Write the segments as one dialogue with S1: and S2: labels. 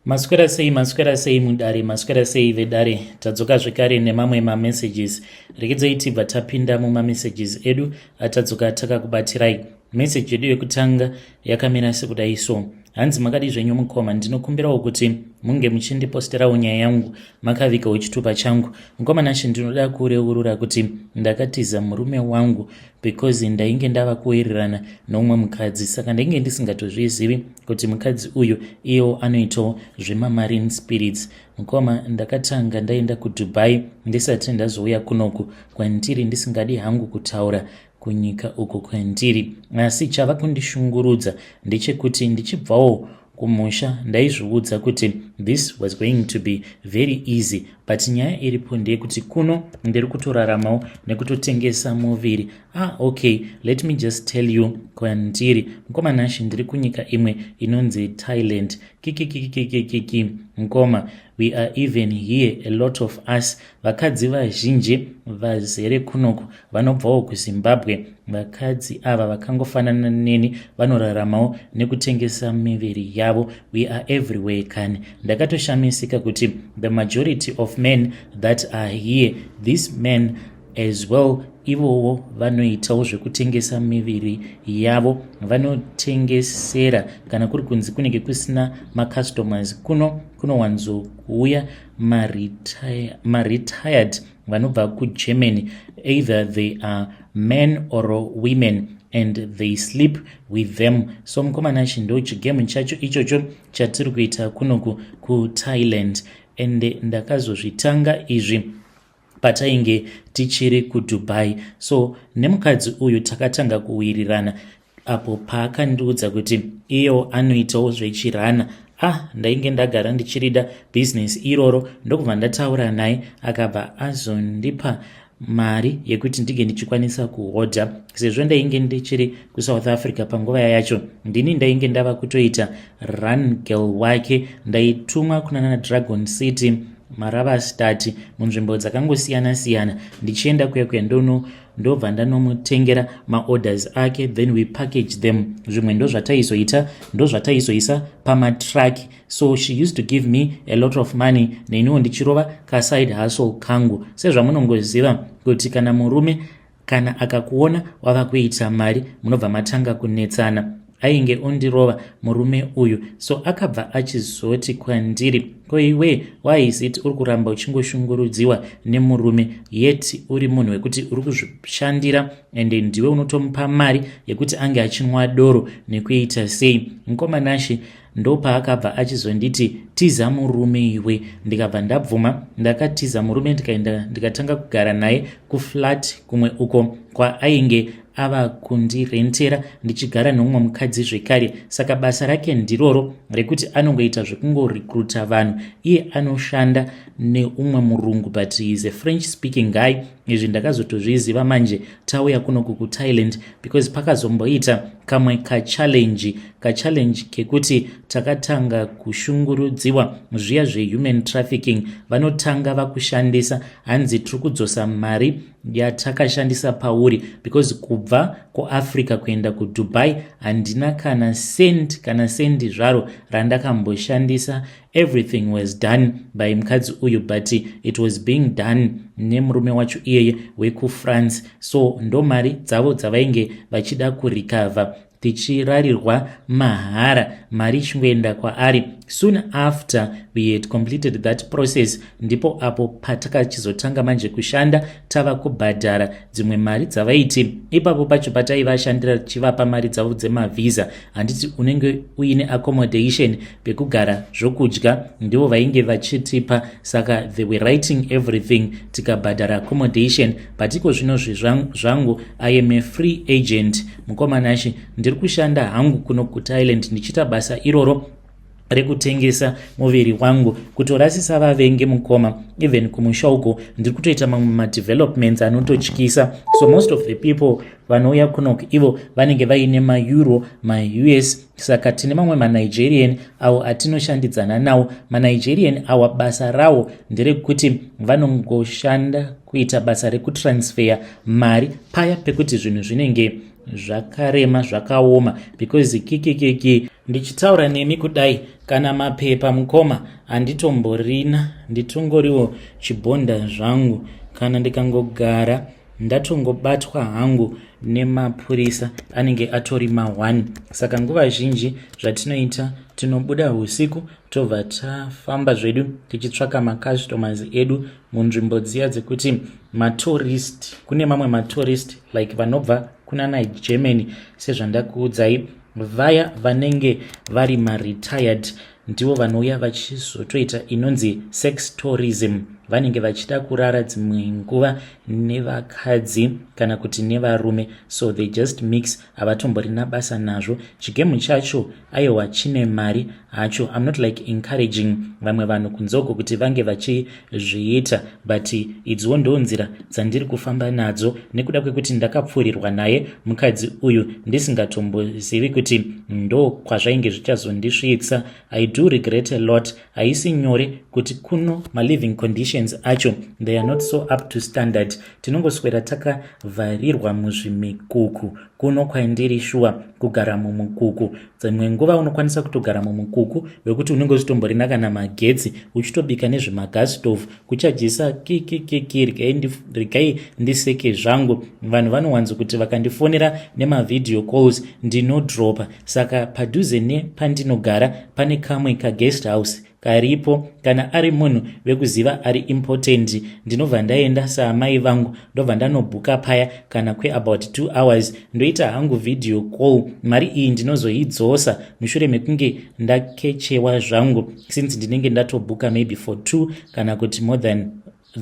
S1: Maswera sei, maswera sei mudare, maswera sei vedare. Tadzoka zvekare nemamwe mamessages. Rekedzai tibva tapinda mumamessages edu atadzoka takakubatirai. Message yedu yekutanga yakamira sekudai so. Hanzi makadii zvenyu mukoma, ndinokumbirawo kuti munge muchindiposterawo nyaya yangu makavigawo chitupa changu. Mukoma Nashe, ndinoda kureurura kuti ndakatiza murume wangu because ndainge ndava kuwirirana noumwe mukadzi, saka ndainge ndisingatozvizivi kuti mukadzi uyu iyewo anoitawo zvemamarine spirits. Mukoma, ndakatanga ndaenda kuDubai ndisati ndazouya kunoku kwandiri, ndisingadi hangu kutaura kunyika uko kwandiri, asi chava kundishungurudza ndechekuti ndichibvawo kumusha ndaizviudza kuti this was going to be very easy, but nyaya iripo ndeyekuti kuno ndiri kutoraramawo nekutotengesa muviri. Ah, okay, let me just tell you kwandiri, mukoma Nashe, ndiri kunyika imwe inonzi Thailand. Kikikikikikiki, mukoma, we are even here, a lot of us. Vakadzi vazhinji vazere kunoku vanobvawo kuZimbabwe. Vakadzi ava vakangofanana neni, vanoraramawo nekutengesa miviri yavo. We are everywhere kani. Ndakatoshamisika kuti the majority of men that are here, this men as well, ivowo vanoitawo zvekutengesa miviri yavo. Vanotengesera kana kuri kunzi kunenge kusina macustomers. Kuno kunowanzokuuya maretired vanobva kuGermany, either they are men or women, and they sleep with them. So mukoma Nashe, ndo chigame chacho ichocho chatiri kuita kunoku kuThailand, ende ndakazozvitanga izvi patainge tichiri kuDubai. So nemukadzi uyu takatanga kuwirirana apo paakandiudza kuti iyewo anoitawo zvechirana. Ah, ndainge ndagara ndichirida bhizinesi iroro, ndokubva ndataura naye, akabva azondipa mari yekuti ndinge ndichikwanisa kuhodha, sezvo ndainge ndichiri kuSouth Africa panguva yacho. Ndini ndainge ndava kutoita run girl wake. Ndaitumwa kunana Dragon City, Marabastad, munzvimbo dzakangosiyana-siyana, ndichienda kuya kuya, ndono ndobva ndanomutengera maorders ake, then we package them. Zvimwe ndozvataizoita, ndozvataizoisa pamatruck. So she used to give me a lot of money, neniwo ndichirova kaside hustle kangu. Sezvamunongoziva kuti kana murume kana akakuona wava kuita mari, munobva matanga kunetsana. Ainge ondirova murume uyu, so akabva achizoti kwandiri, "Ko iwe, why is it uri kuramba uchingoshungurudziwa nemurume, yet uri munhu wekuti uri kuzvishandira, ende ndiwe unotomupa mari yekuti ange achinwa doro nekuita sei?" Mukoma Nashe, ndopaakabva achizonditi, "Tiza murume iwe." Ndikabva ndabvuma, ndakatiza murume, ndikaenda ndikatanga kugara naye kuflat kumwe uko kwaainge ava kundirentera, ndichigara neumwe mukadzi zvekare. Saka basa rake ndiroro rekuti anongoita zvekungorecruita vanhu. Iye anoshanda neumwe murungu, but he is a French speaking guy. Izvi ndakazotozviziva manje tauya kunoku kuThailand, because pakazomboita kamwe kachallenge kekuti takatanga kushungurudziwa zviya zvehuman trafficking. Vanotanga vakushandisa, hanzi tiri kudzosa mari yatakashandisa pauri, because kubva kuAfrica kuenda kuDubai handina kana cent, kana sendi zvaro randakamboshandisa. Everything was done by mukadzi uyu, but it was being done nemurume wacho iyeye wekuFrance. So ndo mari dzavo dzavainge vachida kurecover, tichirarirwa mahara, mari ichingoenda kwaari. Soon after we had completed that process, ndipo apo patakachizotanga manje kushanda, tava kubhadhara dzimwe mari dzavaiti ipapo pacho pataivashandira, tichivapa mari dzavo dzemavhisa. Handiti unenge uine accommodation, pekugara, zvokudya, ndivo vainge vachitipa. Saka they were writing everything, tikabhadhara accommodation. But iko zvino zvangu I am a free agent, mukoma Nashe. Ndiri kushanda hangu kuno kuThailand, ndichiita basa iroro rekutengesa muviri wangu, kutorasisa vavenge, mukoma. Even kumusha uko ndiri kutoita mamwe madevelopments anototyisa. So most of the people vanouya kunoku, ivo vanenge vaine maeuro, maUS. Saka tine mamwe maNigerian avo atinoshandidzana nawo. MaNigerian awa, basa rawo nderekuti vanongoshanda kuita basa rekutransfer mari paya pekuti zvinhu zvinenge Zvakarema, zvakaoma, because kikikiki, ndichitaura nemi kudai, kana mapepa, mukoma, handitomborina. Nditongoriwo chibhonda zvangu. Kana ndikangogara ndatongobatwa hangu nemapurisa, anenge atori ma1. Saka nguva zhinji zvatinoita, tinobuda usiku, tobva tafamba zvedu tichitsvaka macustomers edu munzvimbo dziya dzekuti matourist, kune mamwe matourist like vanobva kuna naGermany, sezvandakuudzai, vaya vanenge vari maretired, ndivo vanouya vachizotoita inonzi sex tourism. Vanenge vachida kurara dzimwe nguva nevakadzi kana kuti nevarume, so they just mix, havatomborina basa nazvo. Chigame chacho, aiwa, chine mari hacho. I'm not like encouraging vamwe vanhu kunzoko kuti vange vachizviita, but idziwo ndo nzira dzandiri kufamba nadzo nekuda kwekuti ndakapfuurirwa naye mukadzi uyu ndisingatombozivi kuti ndo kwazvainge zvichazondisvitsa. I do regret a lot. Haisi nyore kuti kuno maliving conditions acho, they are not so up to standard. Tinongoswera takavharirwa muzvimikuku kuno kwandiri. Shuwa, kugara mumukuku, dzimwe nguva unokwanisa kutogara mumukuku wekuti unenge uchitomborina kana magetsi, uchitobika nezvemagas stove, kuchajisa kikikiki. Regai ndiseke zvangu. Vanhu vanowanzo kuti vakandifonera nemavideo calls, ndinodropa. Saka padhuze nepandinogara pane kamwe kaguest house karipo. Kana ari munhu wekuziva ari important, ndinobva ndaenda saamai vangu, ndobva ndanobhuka paya kana kweabout 2 hours, ndoita hangu video call. Mari iyi ndinozoidzosa mushure mekunge ndakechewa zvangu, since ndinenge ndatobhuka maybe for 2 kana kuti more than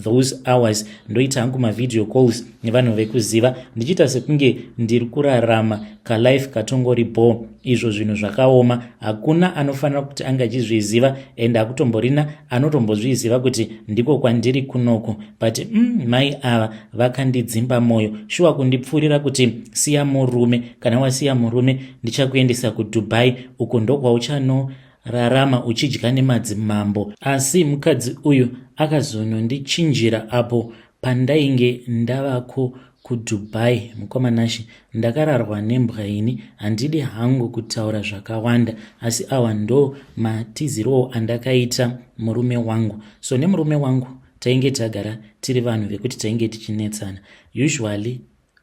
S1: those hours. Ndoita hangu mavideo calls nevanhu vekuziva, ndichiita sekunge ndiri kurarama kalife katongori bo. Izvo zvinhu zvakaoma, hakuna anofanira kuti ange achizviziva, and hakutomborina anotombozviziva kuti ndiko kwandiri kunoko. But mai ava vakandidzimba mwoyo, shuwa, kundipfuurira kuti siya murume, kana wasiya murume ndichakuendesa kuDubai, uko ndokwauchano rarama uchidya nemadzimambo. Asi mukadzi uyu akazonondichinjira apo pandainge ndavako kuDubai. Mukoma Nashe, ndakararwa nembwa ini. Handidi hangu kutaura zvakawanda, asi awa ndo matizirowo andakaita murume wangu. So nemurume wangu tainge tagara tiri vanhu vekuti tainge tichinetsana. Usually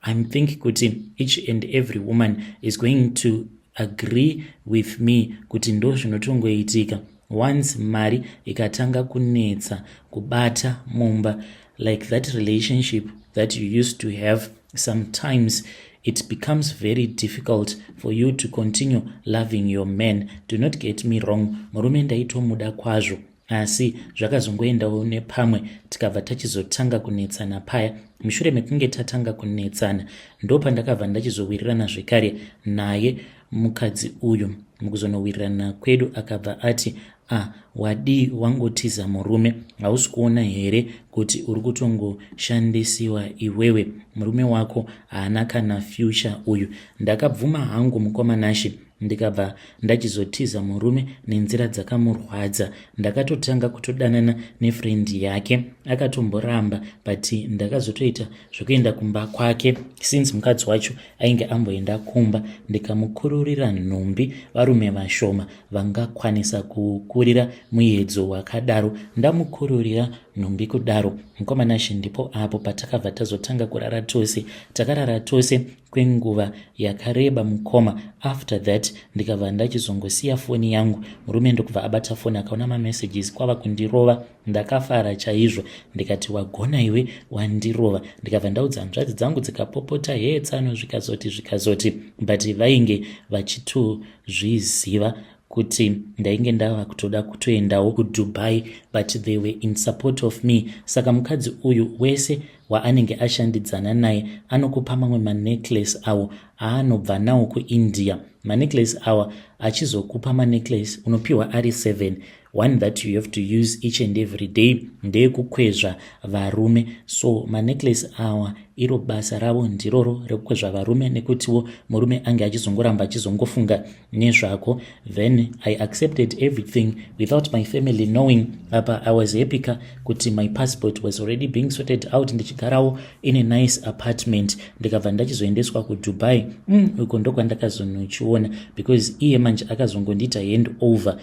S1: I'm think kuti each and every woman is going to agree with me kuti ndo zvinotongoitika once mari ikatanga kunetsa kubata mumba. Like that relationship that you used to have, sometimes it becomes very difficult for you to continue loving your man. Do not get me wrong, murume ndaitomuda kwazvo, asi zvakazongoendawo nepamwe, tikabva tachizotanga kunetsana paya. Mushure mekunge tatanga kunetsana, ndopandakabva ndachizowirirana zvekare naye mukadzi uyu. Mukuzonowirirana kwedu, akabva ati, "Ah, wadii wangotiza murume? Hausi kuona here kuti uri kutongoshandisiwa iwewe? Murume wako haana kana future uyu." Ndakabvuma hangu, mukoma Nashe, ndikabva ndachizotiza murume nenzira dzakamurwadza. Ndakatotanga kutodanana nefriend yake, akatomboramba, but ndakazotoita zvekuenda kumba kwake, since mukadzi wacho ainge amboenda kumba, ndikamukururira nhumbi. Varume vashoma vangakwanisa kukurira muedzo wakadaro. Ndamukururira nhumbi kudaro, mukoma Nashe, ndipo apo patakabva tazotanga kurara tose. Takarara tose kwenguva yakareba, mukoma. After that ndikabva ndachizongosiya foni yangu, murume ndokubva abata foni, akaona mamessages, kwava kundirova. Ndakafara chaizvo, ndikati, "Wagona iwe, wandirova." Ndikabva ndaudza hanzvadzi dzangu, dzikapopota hetsano, zvikazoti zvikazoti, but vainge vachitozviziva kuti ndainge ndava kutoda kutoendawo kuDubai, but they were in support of me. Saka mukadzi uyu, wese waanenge ashandidzana naye, anokupa mamwe manecklace awo aanobva nawo kuIndia. Manecklace awa, achizokupa manecklace, unopiwa ari 7, one that you have to use each and every day, ndeyekukwezva varume. So manecklace awa, iro basa ravo ndiroro rekukwezva varume, nekutiwo murume ange achizongoramba achizongofunga nezvako. Then I accepted everything without my family knowing. Apa I was happy ka kuti my passport was already being sorted out. Ndichigara. vachigarawo in a nice apartment. Ndikabva ndachizoendeswa kuDubai. Uko ndokwandakazonochiona, because iye manje akazongondiita hand over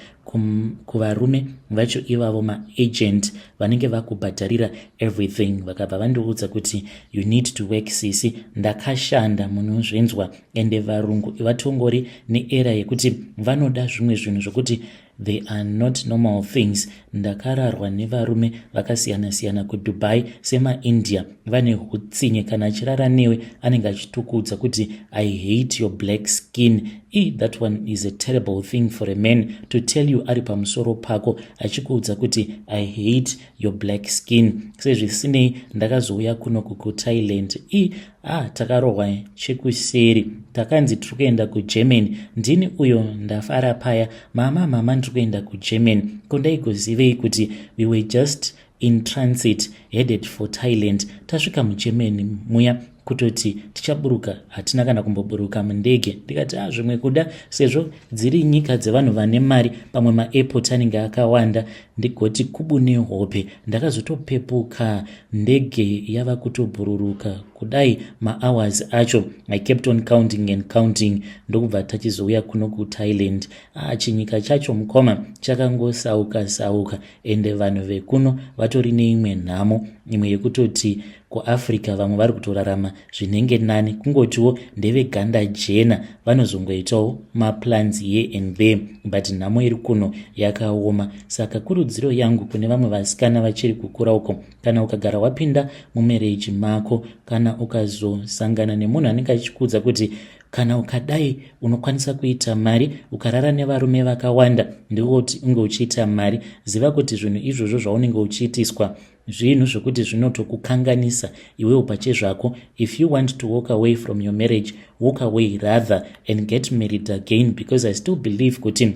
S1: kuvarume vacho ivavo, maagent vanenge vakubhadharira everything. Vakabva vandiudza kuti, "You need to work, sisi." Ndakashanda, munozvenzwa. Ende varungu vatongori neera yekuti vanoda zvimwe zvinhu zvokuti they are not normal things. Ndakararwa nevarume vakasiyana-siyana kuDubai. SemaIndia vane utsinye, kana achirara newe anenge achitokuudza kuti, "I hate your black skin." E, that one is a terrible thing for a man to tell you, ari pamusoro pako achikuudza kuti, "I hate your black skin." Sezvisinei, ndakazouya kuno kuThailand. E, ah, takarohwa chekuseri. Takanzi tiri kuenda kuGermany. Ndini uyo ndafara paya, "Mama, mama, ndiri kuenda kuGermany." Kondaigozivei kuti we were just in transit, headed for Thailand? Tasvika muGermany muya, kutoti tichaburuka, hatina kana kumboburuka mundege. Ndikati, "A, ah, zvimwe kuda sezvo dziri nyika dzevanhu vane mari, pamwe maairport anenge akawanda." Ndigoti kubu nehope. Ndakazotopepuka ndege yava kutobhururuka kudai. Mahours acho, I kept on counting and counting, ndokubva tachizouya kuno kuThailand. Ah, chinyika chacho, mukoma, chakangosauka sauka. Ende vanhu vekuno vatori neimwe nhamo, imwe yekutoti kuAfrica vamwe vari kutorarama zvinenge nani. Kungotiwo ndeveganda jena, vanozongoitawo maplans here and there, but nhamo iri kuno yakaoma. Saka kurudziro yangu kune vamwe vasikana vachiri kukura uko, kana ukagara wapinda mumarriage mako, kana ukazosangana nemunhu anenge achikuudza kuti kana ukadai unokwanisa kuita mari, ukarara nevarume vakawanda ndikuti unge uchiita mari, ziva kuti zvinhu izvozvo zvaunenge uchiitiswa zvinhu zvokuti zvinotokukanganisa iwewo pachezvako. If you want to walk away from your marriage, walk away rather and get married again, because I still believe kuti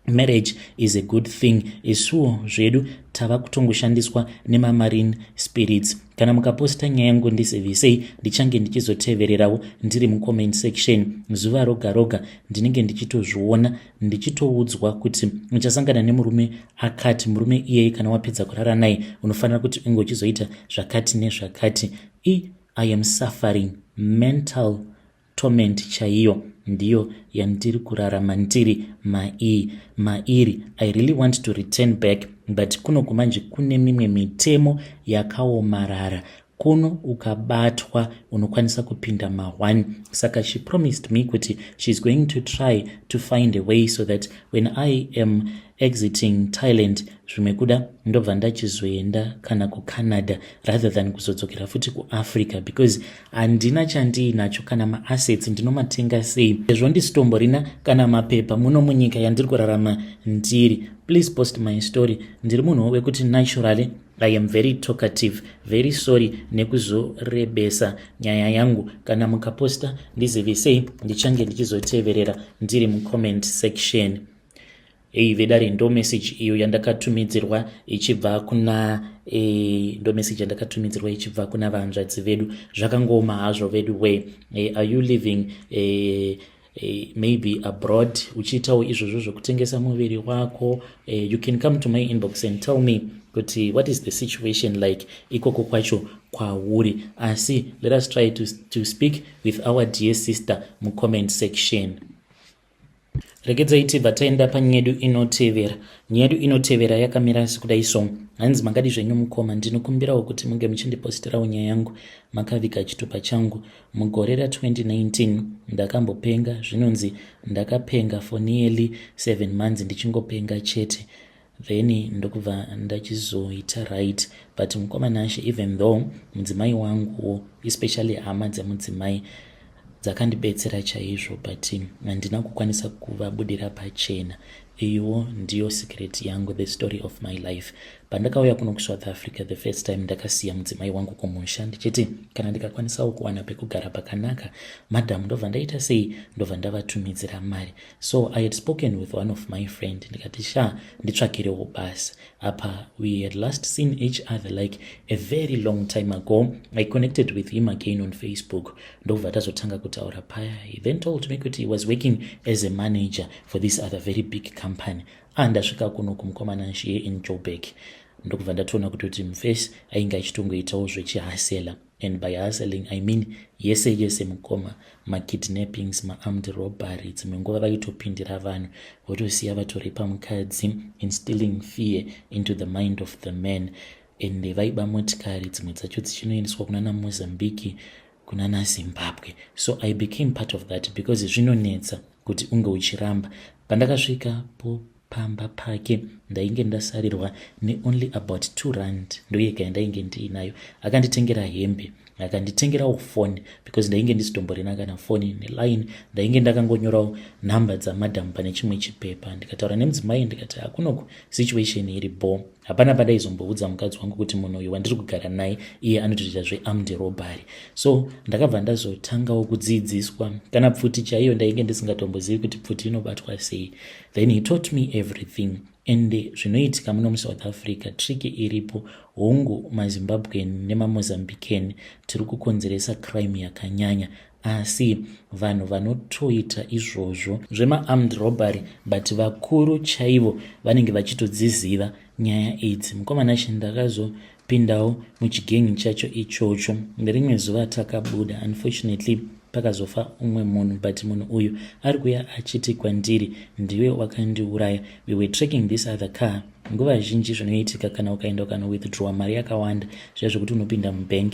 S1: marriage is a good thing. Isuwo zvedu tava kutongoshandiswa nemamarine spirits. Kana mukaposta nyaya yangu, ndizivisei, ndichange ndichizotevererawo ndiri mucomment section zuva roga roga. Ndinenge ndichitozviona, ndichitoudzwa kuti uchasangana nemurume akati, murume iyeye kana wapedza kurara naye unofanira kuti unge uchizoita zvakati nezvakati. I am suffering mental torment chaiyo, ndiyo yandiri kurarama ndiri mairi. I really want to return back, but kuno kumanje kune mimwe mitemo yakaomarara. Kuno ukabatwa unokwanisa kupinda ma1. Saka she promised me kuti she's going to try to find a way so that when I am exiting Thailand, zvimwe kuda ndobva ndachizoenda kana kuCanada rather than kuzodzokera futi kuAfrica, because handina chandiinacho. Kana maassets ndinomatenga sei, sezvo ndisitomborina kana mapepa muno munyika yandiri kurarama ndiri? Please post my story. Ndiri munhu wekuti naturally I am very talkative. Very sorry nekuzorebesa nyaya yangu. Kana mukaposta, ndizivisei, ndichange ndichizoteverera ndiri mucomment section. Ei, vedare, ndo message iyo yandakatumidzirwa ichibva kuna ndo message yandakatumidzirwa ichibva kuna vanzvadzi vedu. Zvakangoma hazvo vedu we. Are you living maybe abroad, uchiitawo izvozvo zvokutengesa muviri wako? You can come to my inbox and tell me kuti what is the situation like ikoko kwacho kwauri. Asi let us try to speak with our dear sister mucomment section. Regedzai tibva taenda panyaya yedu inotevera. Nyaya yedu inotevera yakamira sekudai so. Hanzi, "Makadi zvenyu mukoma? Ndinokumbirawo kuti munge muchindipostirawo nyaya yangu makaviga chitupa changu. Mugore ra2019 ndakambopenga. Zvinonzi ndakapenga for nearly 7 months, ndichingopenga chete, then ndokubva ndachizoita right. But mukoma Nashe, even though mudzimai wanguwo, especially hama dzemudzimai, dzakandibetsera chaizvo, but handina kukwanisa kuvabudira pachena. Iyiwo ndiyo secret yangu, the story of my life. Pandakauya kuno kuSouth Africa the first time, ndakasiya mudzimai wangu kumusha ndichiti kana ndikakwanisawo kuwana pekugara pakanaka, madhamu, ndobva ndaita sei, ndobva ndavatumidzira mari. So I had spoken with one of my friend, ndikati, 'Sha, nditsvakirewo basa apa.' We had last seen each other like a very long time ago. I connected with him again on Facebook, ndobva tazotanga kutaura paya. He then told me kuti he was working as a manager for this other very big company. Andasvika kuno, kumukoma Nashe, in Joburg. Ndokubva ndatoona kuti mufesi ainge achitongoitawo zvechihustler, and by hustling I mean yese yese, mukoma, makidnappings, maarmed robbery. Dzimwe nguva vaitopindira vanhu, votosiya vatorepa mukadzi, instilling fear into the mind of the man. And vaiba motikari, dzimwe dzacho dzichinoendeswa kuna naMozambique, kuna naZimbabwe. So I became part of that because zvinonetsa kuti unge uchiramba. Pandakasvika po pamba pake, ndainge ndasarirwa neonly about R2, ndoyega yandainge ndiinayo. Akanditengera hembe, akanditengerawo foni because ndainge ndisitomborina kana foni neline. Ndainge ndakangonyorawo nhamba dzamadhamu pane chimwe chipepa. Ndikataura nemudzimai, ndikati hakunoku situation iri bo. Hapana pandaizomboudza mukadzi wangu kuti munhu uyu wandiri kugara naye iye anotoita zvearmed robbery. So ndakabva ndazotangawo kudzidziswa kana pfuti chaiyo ndainge ndisingatombozivi kuti pfuti inobatwa sei. Then he taught me everything. And zvinoitika muno muSouth Africa, trick iripo, hongu, maZimbabwean nemaMozambican tiri kukonzeresa crime yakanyanya, asi vanhu vanotoita izvozvo zvemaarmed robbery, but vakuru chaivo vanenge vachitodziziva nyaya idzi. Mukomana, ndakazopindawo muchigengi chacho ichocho. Nerimwe zuva takabuda, unfortunately pakazofa umwe munhu, but munhu uyu ari kuya achiti kwandiri, "Ndiwe wakandiuraya." We were tracking this other car. Nguva zhinji zvinoitika kana ukaenda ukanowithdrawa mari yakawanda zviya zvokuti unopinda mubank,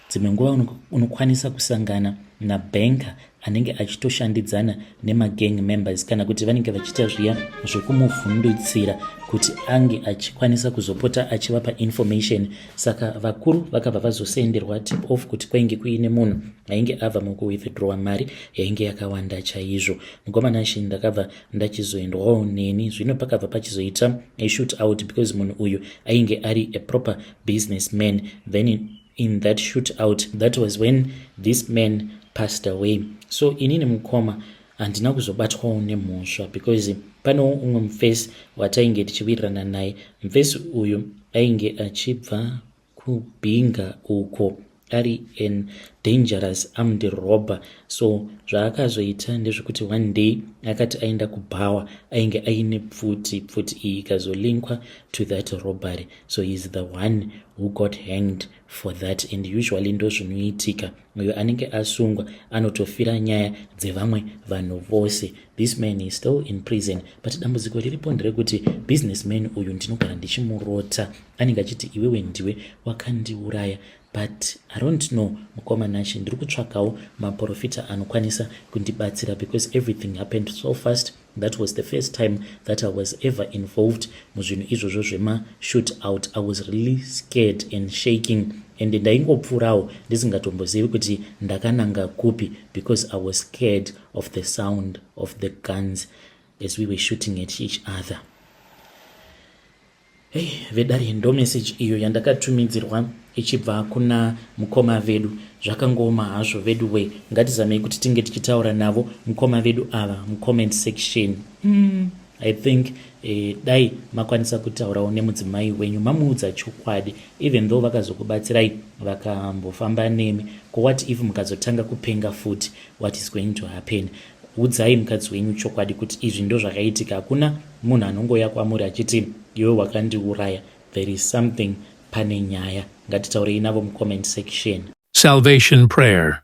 S1: dzimwe nguva unokwanisa kusangana nabanker anenge achitoshandidzana nemagang members, kana kuti vanenge vachiita zviya zvekumuvhundutsira kuti ange achikwanisa kuzopota achivapa information. Saka vakuru vakabva vazosenderwa tip off kuti kwainge kuine munhu ainge abva mukuwithdrawa mari yainge yakawanda chaizvo. Mukomanashi, ndakabva ndachizoendwawo neni. Zvino pakabva pachizoita ashoot out because munhu uyu ainge ari a proper businessman. Then in that shoot out, that was when this man passed away. So inini, mukoma, handina kuzobatwawo nemhosva because panewo umwe mufesi watainge tichiwirirana naye. Mufesi uyu ainge achibva kuBinga uko, ari an dangerous armed robber. So zvaakazoita ndezvekuti one day akati aenda kubhawa, ainge aine pfuti. Pfuti iyi ikazolinkwa to that robbery, so he is the one who got hanged for that. And usually ndo zvinoitika, uyo anenge asungwa anotofira nyaya dzevamwe vanhu vose. This man is still in prison, but dambudziko riripo nderekuti businessman uyu ndinogara ndichimurota. Anenge achiti, "Iwewe ndiwe wakandiuraya." But I don't know, mukoma Nashi, ndiri kutsvakawo maprofita anokwanisa kundibatsira because everything happened so fast. That was the first time that I was ever involved muzvinhu izvozvo zvemashoot out. I was really scared and shaking, and ndaingopfuurawo ndisingatombozivi kuti ndakananga kupi because I was scared of the sound of the guns as we were shooting at each other. Hey, vedare, ndo message iyo yandakatumidzirwa ichibva kuna mukoma vedu. Zvakangooma hazvo vedu we. Ngatizamei kuti tinge tichitaura navo mukoma vedu ava mucomment section. I think dai makwanisa kutaurawo nemudzimai wenyu, mamuudza chokwadi, even though vakazokubatsirai, vakambofamba nemi. Ko what if mukazotanga kupenga futi? What is going to happen? Udzai mukadzi wenyu chokwadi kuti izvi ndo zvakaitika. Hakuna munhu anongoya kwamuri achiti, "Iwe wakandiuraya." There is something, pane nyaya. Ngatitaurei navo mucomment section.
S2: Salvation Prayer.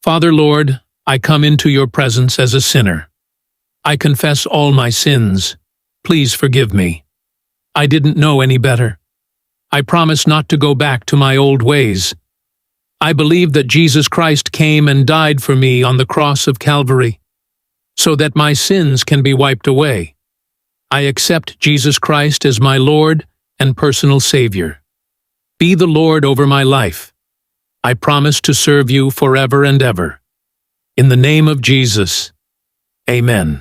S2: Father Lord, I come into your presence as a sinner. I confess all my sins. Please forgive me. I didn't know any better. I promise not to go back to my old ways. I believe that Jesus Christ came and died for me on the cross of Calvary, so that my sins can be wiped away. I accept Jesus Christ as my Lord and personal Savior. Be the Lord over my life. I promise to serve you forever and ever. In the name of Jesus. Amen.